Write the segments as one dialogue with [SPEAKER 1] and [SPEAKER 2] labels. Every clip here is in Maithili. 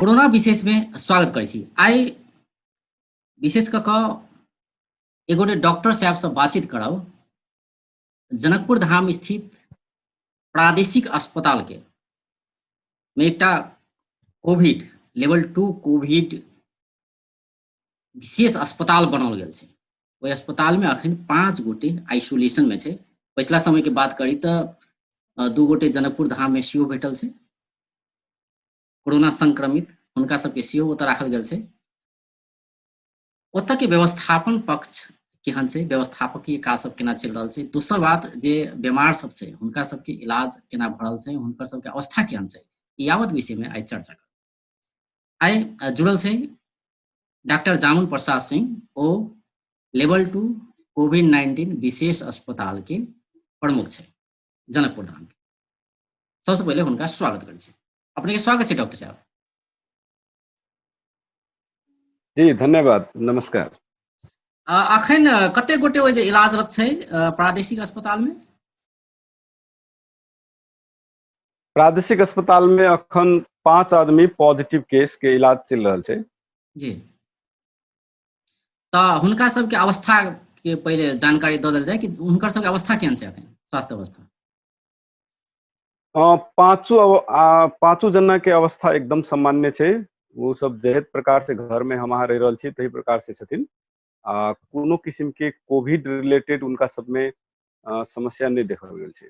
[SPEAKER 1] कोरोना विशेष में स्वागत करै छी। आइ विशेष कऽ कऽ एगोटे डॉक्टर साहब से बातचीत करब। जनकपुर धाम स्थित प्रादेशिक अस्पताल के में एकटा कोविड लेवल 2 कोविड विशेष अस्पताल बनाओल गेल छै। ओहि अस्पताल में अखन 5 गोटे आइसोलेशन में छै। पछिला समय के बात करी तऽ 2 गोटे जनकपुर धाम में सेहो भेटल छै कोरोना संक्रमित, हुनका सबके सेहो ओतऽ राखल गेल छै। ओतऽ के व्यवस्थापन पक्ष केहन छै, व्यवस्थापकीय काज सब केना चलि रहल छै। दोसर बात जे बीमार सब छै हुनका सबके इलाज केना भऽ रहल छै, हुनकर सबके अवस्था केहन छै, यावत विषय में आइ चर्चा करब। आइ जुड़ल छै डॉक्टर जामुन प्रसाद सिंह, ओ लेवल 2 कोविड-19 विशेष अस्पताल के प्रमुख छै जनकपुर धाम के। सबसे पहिले हुनका स्वागत करै छी। अपने के स्वागत छै डॉक्टर साहब।
[SPEAKER 2] जी धन्यवाद, नमस्कार।
[SPEAKER 1] अखन कते गोटे ओहि जे इलाजरत छै प्रादेशिक अस्पताल में?
[SPEAKER 2] प्रादेशिक अस्पताल में अखन 5 आदमी पॉजिटिव केस के इलाज चलि रहल छै।
[SPEAKER 1] जी, तऽ हुनका सबके अवस्था के पहिले जानकारी दऽ देल जाय कि हुनकर सबके अवस्था केहन छै अखन, स्वास्थ्य अवस्था।
[SPEAKER 2] पाँचो जना के अवस्था एकदम सामान्य छै। ओ सब जे प्रकार से घर में हम अहाँ रहि रहल छी तही प्रकार से छथिन। आ कोनो किस्म के कोविड रिलेटेड उनका सब में समस्या नहीं देखल गेल छै।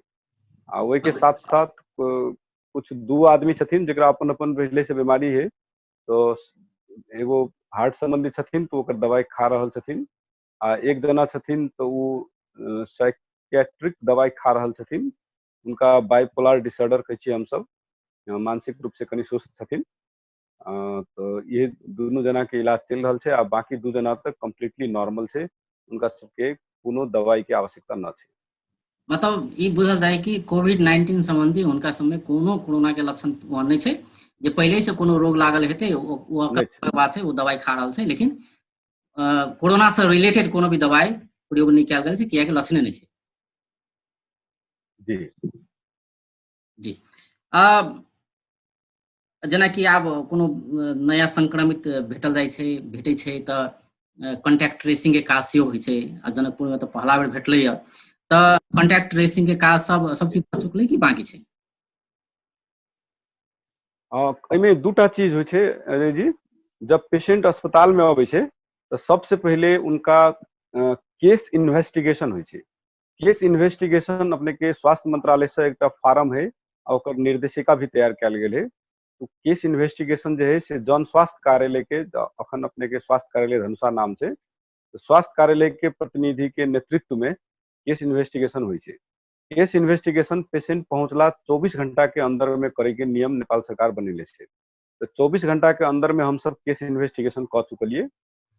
[SPEAKER 2] आ ओहि के साथ साथ कुछ 2 आदमी छथिन जकरा अपन अपन पहले से बीमारी है, तो एगो हार्ट संबंधी छथिन तो ओकर दवाई खा रहल छथिन, आ एक जना छथिन तो उ साइकियाट्रिक दवाई खा रहल छथिन। उनका बाइपोलर डिसऑर्डर कहै छियै हमसब, मानसिक रूप से कनि सुस्त छथिन। तो ये दुनू जना के इलाज चलि रहल छै आ बाकी 2 जना तक कम्प्लीटली नॉर्मल छै, उनका सबके कोनो दवाई के आवश्यकता न छै।
[SPEAKER 1] मतलब ई बुझल जाय कि कोविड-19 संबंधी हुनका सबमे कोनो कोरोना के लक्षण नहि छै, जे पहिले से कोनो रोग लागल हेतै ओ
[SPEAKER 2] नहि छै।
[SPEAKER 1] बात छै, ओ दवाई खा रहल छै, लेकिन कोरोना से रिलेटेड कोनो भी दवाई प्रयोग नहि कयल गेल छै, कियाकि लक्षणे नहि छै।
[SPEAKER 2] जी।
[SPEAKER 1] जी। जेनाकि आब कोनो नया संक्रमित भेटल जाइ छै, भेटै छै तऽ कॉन्टैक्ट ट्रेसिंग के काज सेहो होइ छै। आ जनकपुर में तऽ पहला बेर भेटलैया, तऽ कॉन्टैक्ट ट्रेसिंग के काज सब चीज भऽ चुकलै कि बाकी छै?
[SPEAKER 2] एहिमे 2टा चीज होइ छै अजय जी। जब पेशेंट अस्पताल में अबै छै तऽ सबसे पहिले उनका केस इन्वेस्टिगेशन होइ छै। केस इन्वेस्टिगेशन अपने के स्वास्थ्य मंत्रालय से एकटा फार्म है आ ओकर निर्देशिका भी तैयार कयल गेल है। तो केस इन्वेस्टिगेशन जे है से जन स्वास्थ्य कार्यालय के, अखन अपने के स्वास्थ्य कार्यालय धनुषा नाम छै, तो स्वास्थ्य कार्यालय के प्रतिनिधि के नेतृत्व में केस इन्वेस्टिगेशन होइ छै। केस इन्वेस्टिगेशन पेशेंट पहुंचला 24 घंटा के अंदर में करे के नियम नेपाल सरकार बनेले छै। तो 24 घंटा के अंदर में हम सब केस इन्वेस्टिगेशन कऽ चुकलिए।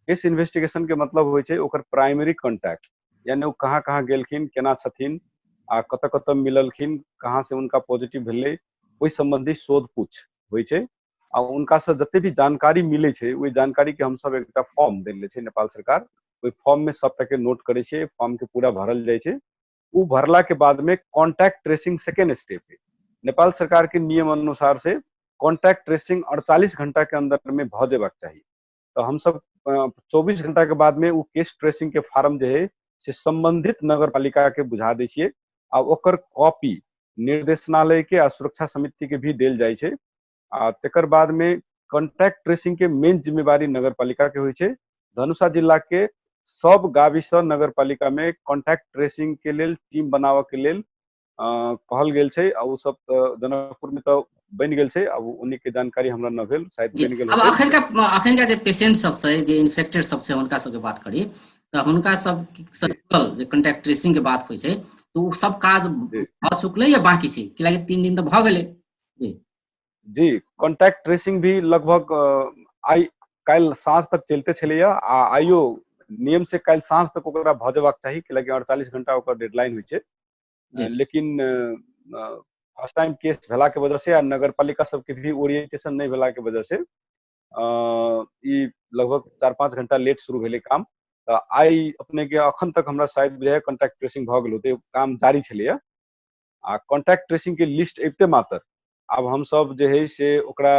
[SPEAKER 2] केस इन्वेस्टिगेशन के मतलब होइ छै ओकर प्राइमरी कॉन्टैक्ट, यानी ओ कहाँ कहाँ गेलखिन, केना छथिन आ कतऽ कतऽ मिललखिन, कहाँ से उनका पॉजिटिव भेलै, ओहि संबंधी शोध पूछ होइ छै। आ उनका से जते भी जानकारी मिलै छै ओहि जानकारी के हमसब एकटा फॉर्म देले छै नेपाल सरकार, ओहि फॉर्म में सबटा के नोट करै छियै, फॉर्म के पूरा भरल जाइ छै। उ भरला के बाद में कॉन्टैक्ट ट्रेसिंग सेकेंड स्टेप है। नेपाल सरकार के नियम अनुसार से कॉन्टैक्ट ट्रेसिंग 48 घंटा के अंदर में भऽ जेबाक चाही। तऽ हमसब 24 घंटा के बाद में उ केस ट्रेसिंग के फार्म जे है से संबंधित नगर पालिका के बुझा दै छियै आ ओकर कॉपी निर्देशनालय के आ सुरक्षा समिति के भी देल जाइ छै। आ तकर बाद में कॉन्टैक्ट ट्रेसिंग के मेन जिम्मेवारी नगर पालिका के होइ छै। धनुषा जिला के सब गाविस नगर पालिका में कॉन्टैक्ट ट्रेसिंग के लेल टीम बनाबऽ के लेल कहल गेल छै। आ ओ सब तऽ जनकपुर में तऽ बनि गेल छै, आब उन्हीं के जानकारी हमरा न भेल, शायद बनि गेल
[SPEAKER 1] अब
[SPEAKER 2] होतै।
[SPEAKER 1] अखनका जे पेशेंट सब छै, जे इन्फेक्टेड सब छै, हुनका सबके बात करी तऽ हुनका सब से जुड़ल जे कॉन्टैक्ट ट्रेसिंग के बात होइ छै तऽ ओ सब काज भऽ चुकलै या बाकी छै? कियाकि 3 दिन तऽ भऽ गेलै। जी।
[SPEAKER 2] जी, कॉन्टैक्ट ट्रेसिंग भी लगभग आइ काल्हि साँझ तक चलिते छलैया आ आइयो नियम से काल्हि साँझ तक ओकरा भऽ जेबाक चाही, कियाकि 48 घंटा ओकर डेडलाइन होइ छै। लेकिन फर्स्ट टाइम केस भेला के वजह से आ नगर पालिका सबके भी ओरिएंटेशन नहीं भेला के वजह से ई लगभग 4-5 घंटा लेट शुरू भेलै काम। तऽ आइ अपने के अखन तक हमरा शायद बुझाइया कॉन्टैक्ट ट्रेसिंग भऽ गेल होतै, काम जारी छलैया। आ कॉन्टैक्ट ट्रेसिंग के लिस्ट अबिते मात्र आब हमसब जे है से ओकरा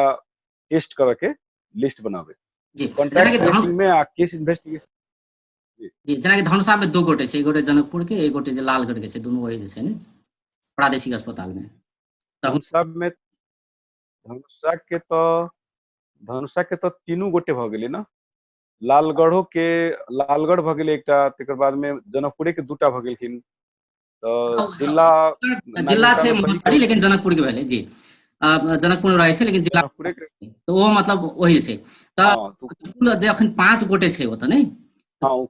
[SPEAKER 2] टेस्ट करऽ के लिस्ट बनाबै।
[SPEAKER 1] जी,
[SPEAKER 2] कॉन्टैक्ट
[SPEAKER 1] जेनाकि
[SPEAKER 2] ट्रेसिंग में आ केस इन्वेस्टिगेशन।
[SPEAKER 1] जी, जेनाकि धनुषा में 2 गोटे छै, एक गोटे जनकपुर के, एक गोटे जे लालगढ़ के छै, दुनू वही जे छै ने प्रादेशिक अस्पताल में।
[SPEAKER 2] धनुषा में, धनुषा के तऽ 3 गोटे भऽ गेलै ने, लालगढ़ो के, लालगढ़ भऽ गेलै एकटा, तकर बाद में जनकपुरे के 2टा भऽ गेलखिन। तऽ जिला
[SPEAKER 1] जिला छै मधुबनी, लेकिन जनकपुर के भेलै जी, जनकपुर रहै छै लेकिन जिला
[SPEAKER 2] जनकपुरे के।
[SPEAKER 1] तऽ ओहो मतलब वही छै। तऽ कुल जे अखन 5 गोटे छै ओतऽ नहि?
[SPEAKER 2] हँ, ओ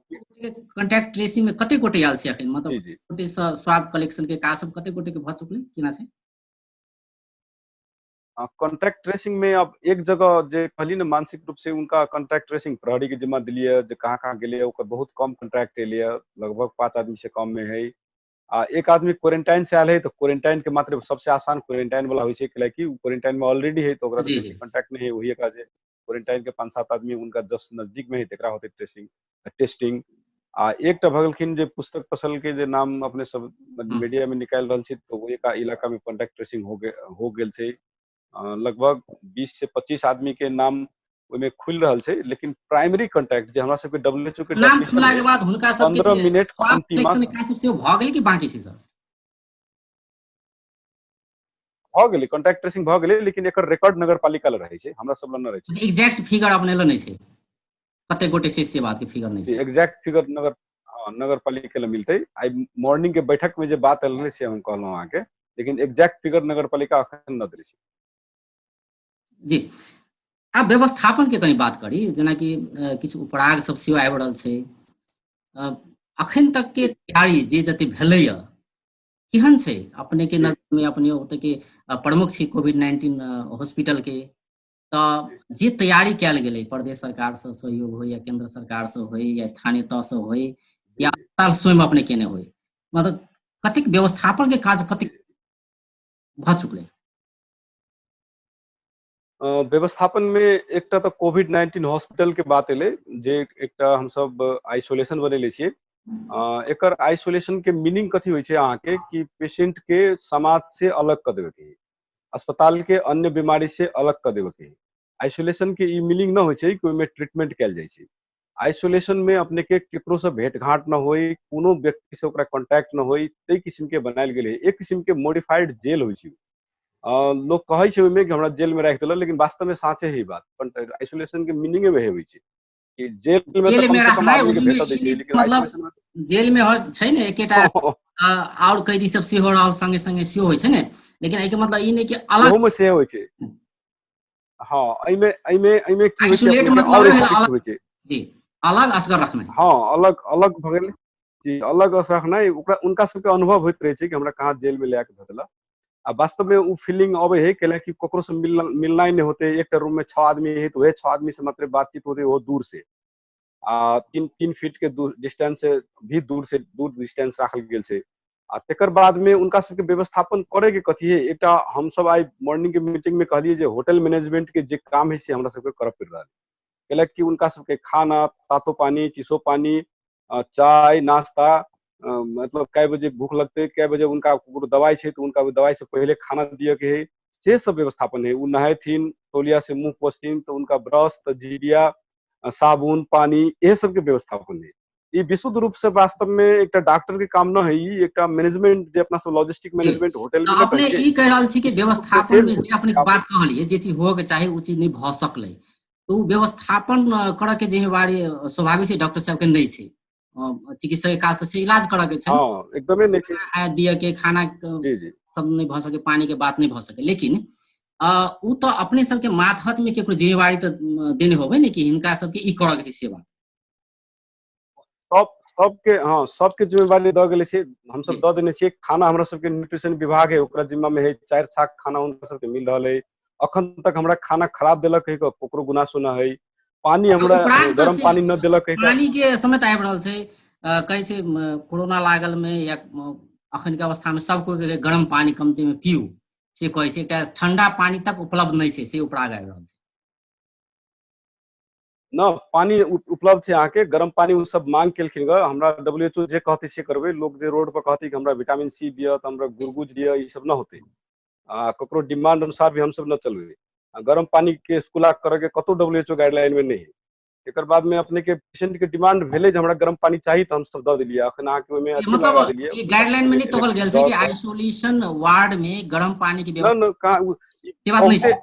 [SPEAKER 1] कॉन्टैक्ट ट्रेसिंग में कते गोटे आयल छै अखन? मतलब
[SPEAKER 2] जी, जी।
[SPEAKER 1] गोटे सँ स्वाब कलेक्शन के काज सब कते गोटे के भऽ चुकलै, केना छै?
[SPEAKER 2] कॉन्टैक्ट ट्रेसिंग में अब एक जगह जे कहली ने मानसिक रूप से उनका कॉन्टैक्ट ट्रेसिंग प्रहरी के जिम्मा दिलियै, जे कहाँ कहाँ गेलियै, ओकर बहुत कम कॉन्टैक्ट एलियै, लगभग 5 आदमी से कम में है। आ एक आदमी क्वारेंटाइन से आयल है तऽ क्वारेंटाइन के मात्र सबसे आसान क्वारेंटाइन वाला होइ छै, कैलाकि उ क्वारेंटाइन में ऑलरेडी है तऽ ओकरा बेसी कॉन्टैक्ट नहीं है, वही एक जे क्वारेंटाइन के 5-7 आदमी उनका जस्ट नजदीक में है तकरा होते ट्रेसिंग टेस्टिंग। आ एकटा भऽ गेलखिन जे पुस्तक पसल के जे नाम अपने सब मीडिया में निकालि रहल छी, तऽ ओ एक इलाका में कॉन्टैक्ट ट्रेसिंग हो गेल छै। लगभग 20 से 25 आदमी के नाम ओहिमे खुलि रहल छै, लेकिन प्राइमरी कॉन्टैक्ट जे हमरा सबके WHO के
[SPEAKER 1] नाम
[SPEAKER 2] definition
[SPEAKER 1] खुलला के
[SPEAKER 2] है,
[SPEAKER 1] बाद हुनका सबके
[SPEAKER 2] 15
[SPEAKER 1] जे
[SPEAKER 2] मिनट
[SPEAKER 1] स्वाब
[SPEAKER 2] अंतिम
[SPEAKER 1] कलेक्शन के काज सेहो भऽ गेल कि बाकी छै सर?
[SPEAKER 2] भऽ गेलै, कॉन्टैक्ट ट्रेसिंग भऽ गेलै, लेकिन एकर रिकॉर्ड नगरपालिका लग रहै छै, हमरा सब लग नहि रहै छै।
[SPEAKER 1] एग्जैक्ट फिगर अपने लग नहि छै, कते गोटे छै से बात के फिगर नहि छै।
[SPEAKER 2] एग्जैक्ट फिगर नगरपालिका लग मिलतै। आइ मॉर्निंग के बैठक में जे बात एल रहै से हम कहलहुँ अहाँके, लेकिन एग्जैक्ट फिगर नगरपालिका अखन नहि देले छै।
[SPEAKER 1] जी, आब व्यवस्थापन के कनी बात करी, जेनाकि किछु उपराग सब सेहो आबि रहल छै, अखन तक के तैयारी जे जते भेलैया केहन छै अपने के नजर में? अपने ओतऽ के प्रमुख छी कोविड-19 हॉस्पिटल के, तऽ जे तैयारी कयल गेलै प्रदेश सरकार से सहयोग होय या केंद्र सरकार से होय या स्थानीय तह से होय या अस्पताल स्वयं अपने केने होय, मतलब कतेक व्यवस्थापन के काज कतेक भऽ चुकलै?
[SPEAKER 2] व्यवस्थापन में एकटा तऽ कोविड-19 हॉस्पिटल के बात एलै, जे एकटा हमसब आइसोलेशन बनेले छियै। एकर आइसोलेशन के मीनिंग कथी होइ छै अहाँके, कि पेशेंट के समाज से अलग कऽ देबे के, अस्पताल के अन्य बीमारी से अलग कऽ देबे के। आइसोलेशन के ई मीनिंग न होइ छै कि ओहिमे ट्रीटमेंट कयल जाइ छै। आइसोलेशन में अपने के केकरो से भेंट घाट न होई, कोनो व्यक्ति से ओकरा कॉन्टैक्ट न होई, ताहि किस्म के बनायल गेल है। एक किस्म के मॉडिफाइड जेल होइ छै। लोग कहै छै ओहिमे कि हमरा जेल में राखि देलक, लेकिन वास्तव में साँचे ही बात। आइसोलेशन के मीनिंग में होइ छै कि जेल में
[SPEAKER 1] जेल
[SPEAKER 2] तऽ कम
[SPEAKER 1] में
[SPEAKER 2] से कम
[SPEAKER 1] रखनाइ
[SPEAKER 2] आदमी के
[SPEAKER 1] ओहिमे
[SPEAKER 2] भेटऽ दै
[SPEAKER 1] ई
[SPEAKER 2] छै, लेकिन
[SPEAKER 1] मतलब
[SPEAKER 2] आइसोलेशन में
[SPEAKER 1] जेल में हो छै ने एकेटा, आओर कैदी सब सेहो रहल संगे संगे सेहो होइ छै ने, लेकिन एहिके मतलब ई नहि कि अलग
[SPEAKER 2] ओहू में सेहो होइ छै। हँ, एहिमे की होइ छै,
[SPEAKER 1] आइसोलेट
[SPEAKER 2] अपने के
[SPEAKER 1] मतलब
[SPEAKER 2] आओर
[SPEAKER 1] भेल
[SPEAKER 2] स्ट्रिक्ट
[SPEAKER 1] अलग,
[SPEAKER 2] होइ छै।
[SPEAKER 1] जी, अलग असगर रखनाइ।
[SPEAKER 2] हँ, अलग अलग भऽ गेलै जी, अलग असगर रखनाइ। उनका सबके अनुभव होइत रहै छै कि हमरा कहाँ जेल में लए के धऽ देलक। आ वास्तव में उ फीलिंग अबै है, कैला कि ककरो से मिलनाइ नहि होते, एकटा रूम में 6 आदमी है तऽ वएह 6 आदमी से मात्र बातचीत होते, ओहो दूर से, आ 3 फीट के दूर डिस्टेंस से भी दूर से दूर डिस्टेंस राखल गेल छै। आ तकर बाद में उनका सबके व्यवस्थापन करे के कथी है, एकटा हमसब आइ मॉर्निंग के मीटिंग में कहलियै जे होटल मैनेजमेंट के जे काम है से हमरा सबके करऽ पड़ि रहल है, कैला कि उनका सबके खाना, तातो पानी, चिसो पानी, चाय, नाश्ता, मतलब कै बजे भूख लगतै, कै बजे उनका ककरो दवाइ छै तऽ उनका दवाइ से पहिले खाना दिअ के है, से सब व्यवस्थापन है। उ नहेथिन, तौलिया से मुँह पोछथिन तऽ उनका ब्रश, तऽ जीबिया, साबुन, पानी, इहे सबके व्यवस्थापन है। ई विशुद्ध रूप से वास्तव में एकटा डॉक्टर के काम न है, ई एकटा मैनेजमेंट जे अपना सब लॉजिस्टिक मैनेजमेंट होटल में
[SPEAKER 1] तऽ अपने
[SPEAKER 2] कहै छै।
[SPEAKER 1] ई कहि रहल छी कि व्यवस्थापन
[SPEAKER 2] से
[SPEAKER 1] में जे अपने बात कहलियै, जे चीज होके चाही ओ चीज नहि भऽ सकलै, तऽ ओ व्यवस्थापन करऽ के जिम्मेवारी स्वाभाविक छै डॉक्टर साहब के नहि छै। चिकित्सक के काज तऽ से इलाज करऽ के छै।
[SPEAKER 2] हँ, एकदमे नहि छै।
[SPEAKER 1] खाना दिअ के, खाना
[SPEAKER 2] जी, जी।
[SPEAKER 1] सब नहि भऽ सके, पानी के बात नहि भऽ सके, लेकिन उ तऽ अपने सबके मातहत में केकरो जिम्मेवारी तऽ देने होबै ने कि हिनका सबके ई करऽ के छै सेवा।
[SPEAKER 2] हँ, सबके जिम्मेवारी दऽ गेलै छै, हमसब दऽ देने छियै। खाना हमरा सबके न्यूट्रिशन विभाग है, ओकरा जिम्मा में है, 4 छाक खाना हुनका सबके मिल रहल है। अखन तक हमरा खाना खराब देलक है, ककरो गुनासो न है। पानी हमरा
[SPEAKER 1] उपरांत
[SPEAKER 2] गरम
[SPEAKER 1] से
[SPEAKER 2] पानी न देलक है।
[SPEAKER 1] पानी के समय तऽ आबि रहल छै। कहै छै, कोरोना लागल में या अखन के अवस्था में सब कोई के गरम पानी कमती में पीऊ से कहै छै, एकटा ठंडा पानी तक उपलब्ध नहि छै, से उपराग आबि रहल छै।
[SPEAKER 2] न, पानी उपलब्ध छै अहाँके, गरम पानी ओ सब मांग केलखिन ग, हमरा WHO जे कहतै से करबै। लोक जे रोड पर कहतै कि हमरा विटामिन सी दिअ, तऽ हमरा गुरगुज दिअ, ई सब न होतै। ककरो डिमांड अनुसार भी हमसब न चलबै। गरम पानी के कुला करे के कतौ WHO guideline में नहि है। एकर बाद में अपने के पेशेंट के डिमांड भेलै जे हमरा गरम पानी चाही, तऽ हमसब दऽ देलियै। अखन अहाँके ओहिमे अथी
[SPEAKER 1] मतलब
[SPEAKER 2] लगा देलियै।
[SPEAKER 1] ई गाइडलाइन में नहीं तोकल गेल छै कि आइसोलेशन वार्ड में गरम पानी के
[SPEAKER 2] न न कहाँ
[SPEAKER 1] से बात नहीं छै।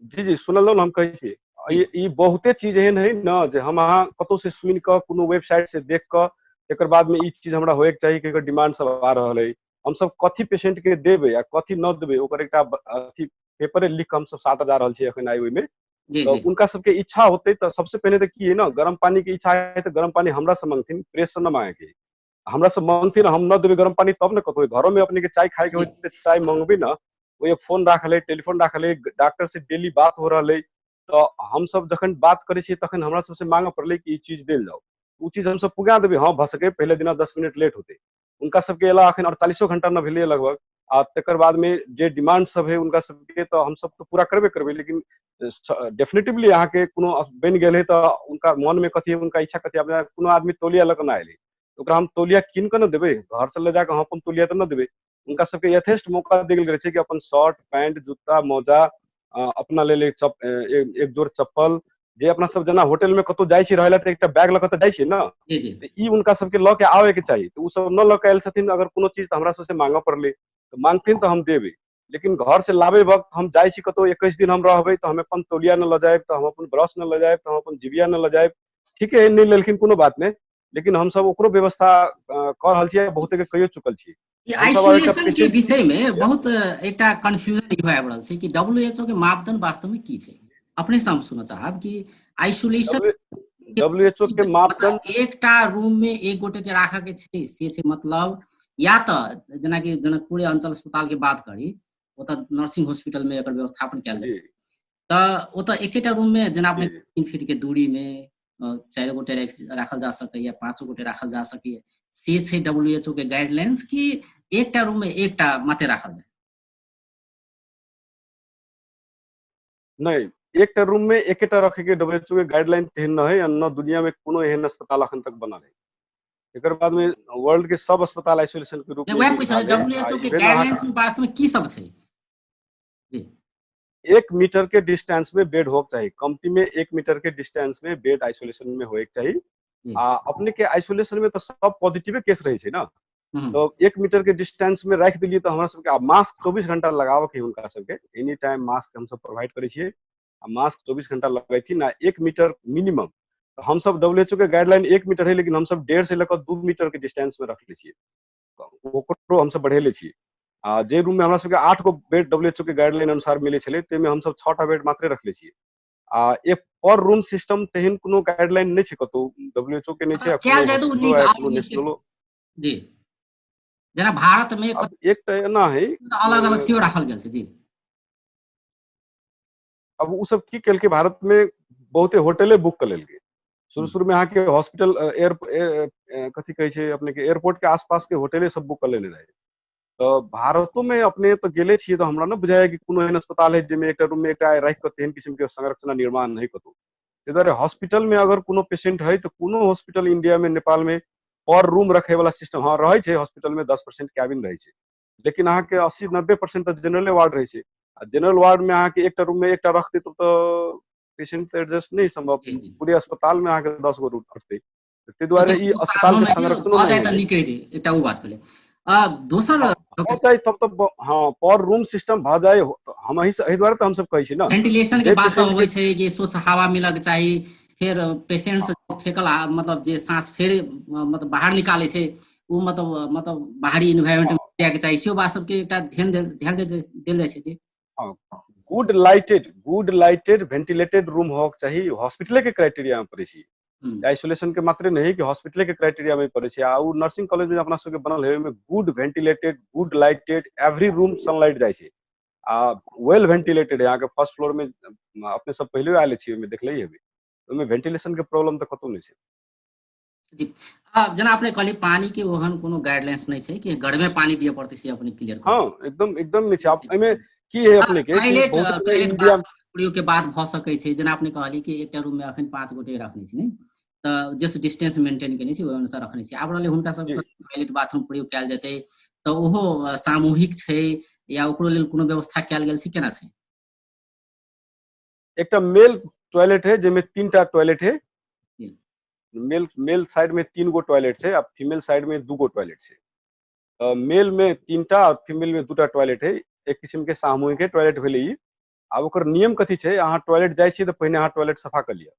[SPEAKER 2] जी जी, सुनल हम कहै छी, ई बहुते चीज एहन है न जे हम अहाँ कतौ से सुनि कऽ, कोनो वेबसाइट से देख कऽ, एकर बाद में ई चीज हमरा होयके चाही कि एकर डिमांड सब आ रहल है, हमसब कथी पेशेंट के देबै आ कथी न देबै, ओकर एकटा अथी पेपरे लिख कऽ हमसब साथ जा रहल छी अखन आइ ओहिमे। तऽ उनका सबके इच्छा होतै तऽ सबसे पहिने तऽ की है न, गरम पानी के इच्छा है तऽ गरम पानी हमरा से मांगथिन, प्रेस से न मांगे। हमरा से मांगथिन, हम न देबै गरम पानी तब ने कतौ घरो में अपने के चाय खाय के होतै चाय मंगबै न, ओहि फोन राखल है, टेलीफोन राखल है, डॉक्टर से डेली बात हो रहल है, तऽ हमसब जखन बात करै छियै तखन हमरा सबसे मांगऽ पड़लै कि ई चीज देल जाउ, ओ चीज हमसब पुगा देबै। हँ, भऽ सकै पहिले दिना 10 मिनट लेट होतै। उनका सबके एला अखन 48 घंटा न भेलैए लगभग, आ तकर बाद में जे डिमांड सब है उनका सबके तऽ हमसब तऽ पूरा करबे करबै, लेकिन डेफिनेटिवली अहाँके कोनो बनि गेल है तऽ उनका मन में कथी है, उनका इच्छा कथी है। कोनो आदमी तौलिया लऽ कऽ न एलै, ओकरा हम तौलिया कीन कऽ न देबै, घर से लऽ जाकऽ हम अपन तौलिया तऽ न देबै। उनका सबके यथेष्ट मौका देल गेल छै कि अपन शर्ट पैंट जूता मोजा, अपना लेल एक जोड़ चप्पल, जे अपना सब जेना होटल में कतौ जाइ छी रहै ला तऽ एकटा बैग लऽ कऽ तऽ जाइ छी न, ई उनका सबके लऽ के आबे के चाही, तऽ ओ सब न लऽ के आयल छथिन। अगर कोनो चीज तऽ हमरा सबसे मांगऽ पड़लै तऽ मांगथिन तऽ हम देबै, लेकिन घर से लाबे वक्त हम जाइ छी कतौ 21 दिन हम रहबै तऽ हम अपन तौलिया न लऽ जायब, तऽ हम अपन ब्रश न लऽ जायब, तऽ हम अपन जिबिया न लऽ जायब। ठीक है, नहि लेलखिन कोनो बात नहि, लेकिन हमसब ओकरो व्यवस्था कऽ रहल छियै, बहुते के कहियो चुकल छी।
[SPEAKER 1] आइसोलेशन के विषय में बहुत एकटा कंफ्यूजन इहो आबि रहल छै कि WHO के मापदंड वास्तव में की छै। अपने से हम सुनऽ चाहब कि आइसोलेशन
[SPEAKER 2] WHO के मापदंड
[SPEAKER 1] एकटा रूम में एक गोटे के राखऽ के छै से छै मतलब, या तऽ जेनाकि जनकपुर अंचल अस्पताल के बात करी, ओतऽ नर्सिंग हॉस्पिटल में एकर व्यवस्थापन कयल जाय तऽ ओतऽ एकेटा रूम में जेना अपने 3 फीट के दूरी में 4 गोटे राखल जा सकैया, 5 गोटे राखल जा सकैया, से छै WHO के गाइडलाइंस कि एकटा रूम में एकटा मात्र राखल जाय?
[SPEAKER 2] नहीं, एकटा रूम में एकेटा रखे के WHO के गाइडलाइन तेहन न है, न दुनिया में कोनो एहन अस्पताल अखन तक बनल है। एकर बाद में वर्ल्ड के सब अस्पताल आइसोलेशन के रूप में
[SPEAKER 1] वएह पूछ रहल, WHO के गाइडलाइंस में वास्तव में की सब छै? जी,
[SPEAKER 2] 1 मीटर के डिस्टेंस में बेड होके चाही, कमती में 1 मीटर के डिस्टेंस में बेड आइसोलेशन में होके चाही। आ अपने के आइसोलेशन में तो सब पॉजिटिव केस रहे छै ना, तो 1 मीटर के डिस्टेंस में राखि देलियै तऽ हमरा सबके मास्क 24 घंटा लगाबऽ के हुनका सबके, एनी टाइम मास्क हमसब प्रोवाइड करै छियै, आ मास्क 24 घंटा लगेथिन, आ 1 मीटर मिनिमम। तऽ हमसब WHO के गाइडलाइन 1 मीटर है, लेकिन हमसब 1.5 से लऽ कऽ 2 मीटर के डिस्टेंस में रखले छियै, ओकरो हमसब बढ़ेले छियै। आ जे रूम में हमरा सबके 8 गो बेड WHO के गाइडलाइन अनुसार मिलै छलै, ताहिमे हमसब 6टा बेड मात्रे रखले छियै। आ एक पर रूम सिस्टम तेहन कोनो गाइडलाइन नहि छै कतौ, WHO के नहि छै,
[SPEAKER 1] कयल जाय तऽ ओ नीक
[SPEAKER 2] कोनो नेशनलो।
[SPEAKER 1] जी, जेना भारत में
[SPEAKER 2] एक तऽ एना है
[SPEAKER 1] अलग अलग सेहो राखल गेल छै। जी,
[SPEAKER 2] अब ओ सब की केलकै, भारत में बहुते होटले बुक कऽ लेलकै। शुरू शुरू में अहाँके हॉस्पिटल एयर कथी कहै छै अपने के एयरपोर्ट के आसपास के होटले सब बुक कऽ लेने रहै। तऽ भारतो में अपने तऽ गेले छियै तऽ हमरा न बुझाइया कि कोनो एहन अस्पताल है जाहिमे एकटा रूम में एकटा राखि कऽ तेहन किस्म के संरचना निर्माण है कतौ। ताहि दुआरे हॉस्पिटल में अगर कोनो पेशेंट है तऽ कोनो हॉस्पिटल इंडिया में नेपाल में पर रूम रखे वाला सिस्टम हँ रहै छै, हॉस्पिटल में 10% कैबिन रहै छै, लेकिन अहाँके 80-90% तऽ जनरले वार्ड रहै छै। आ जनरल वार्ड में अहाँके एकटा रूम में एकटा रखतै तब तऽ पेशेंट तऽ एडजस्ट नहि सम्भव, पूरे अस्पताल में अहाँके 10 गो रूम रखतै। ताहि दुआरे ई अस्पताल के संरचनो
[SPEAKER 1] नहि जाय तऽ नीक रहितै, एकटा ओ बात भेलै। आ दोसर
[SPEAKER 2] भऽ जाय तब तऽ हँ पर रूम सिस्टम भऽ जाय, हम एहि दुआरे तऽ हमसब कहै छी ने
[SPEAKER 1] वेंटिलेशन के बात सब अबै छै कि स्वच्छ हवा मिलक चाही, फेर पेशेंट से फेकल मतलब जे सांस फेर मतलब बाहर निकालै छै ओ मतलब बाहरी इन्वायरमेंट में जायके चाही, सेहो बात सबके एकटा ध्यान देल जाइ छै। जी,
[SPEAKER 2] good lighted ventilated room होक चाही, हॉस्पिटले के क्राइटेरिया में पड़ै छै, आइसोलेशन के मात्रे नहीं कि हॉस्पिटले के क्राइटेरिया में पड़ै छै। आ उ नर्सिंग कॉलेज में अपना सबके बनल है ओहिमे good ventilated good lighted every room sunlight जाइ छै, आ वेल वेंटिलेटेड है। अहाँके फर्स्ट फ्लोर में अपने सब पहिले आयल छी ओहिमे देखले हेबै, ओहिमे वेंटिलेशन के प्रॉब्लम तऽ कतौ नहि छै।
[SPEAKER 1] जी, जेना अपने कहलियै पानी के ओहन कोनो गाइडलाइंस नहि छै कि गर्मे पानी दिअ पड़तै, से अपने क्लियर
[SPEAKER 2] हँ एकदम एकदम नहि छै। आब एहिमे की है अपने के
[SPEAKER 1] टॉयलेट प्रयोग के बाद भऽ सकै छै, जेना अपने कहलियै कि एकटा रूम में अखन 5 गोटे रखने छी ने, तऽ जे डिस्टेंस मेंटेन केने छी ओहि अनुसार रखने छी। आब रहलै हुनका सब टॉयलेट बाथरूम प्रयोग कयल जेतै तऽ ओहो सामूहिक छै या ओकरो लेल कोनो व्यवस्था कयल गेल छै, केना छै?
[SPEAKER 2] एकटा मेल टॉयलेट है जाहिमे 3टा टॉयलेट है। मेल मेल साइड में 3 गो टॉयलेट छै आ फीमेल साइड में 2 गो टॉयलेट छै। मेल में 3टा आ फीमेल में 2टा टॉयलेट है। एक किस्म के सामूहिक टॉयलेट भेलै ई। आब ओकर नियम कथी छै, अहाँ टॉयलेट जाइ छियै तऽ पहिने अहाँ टॉयलेट सफा कऽ लिअ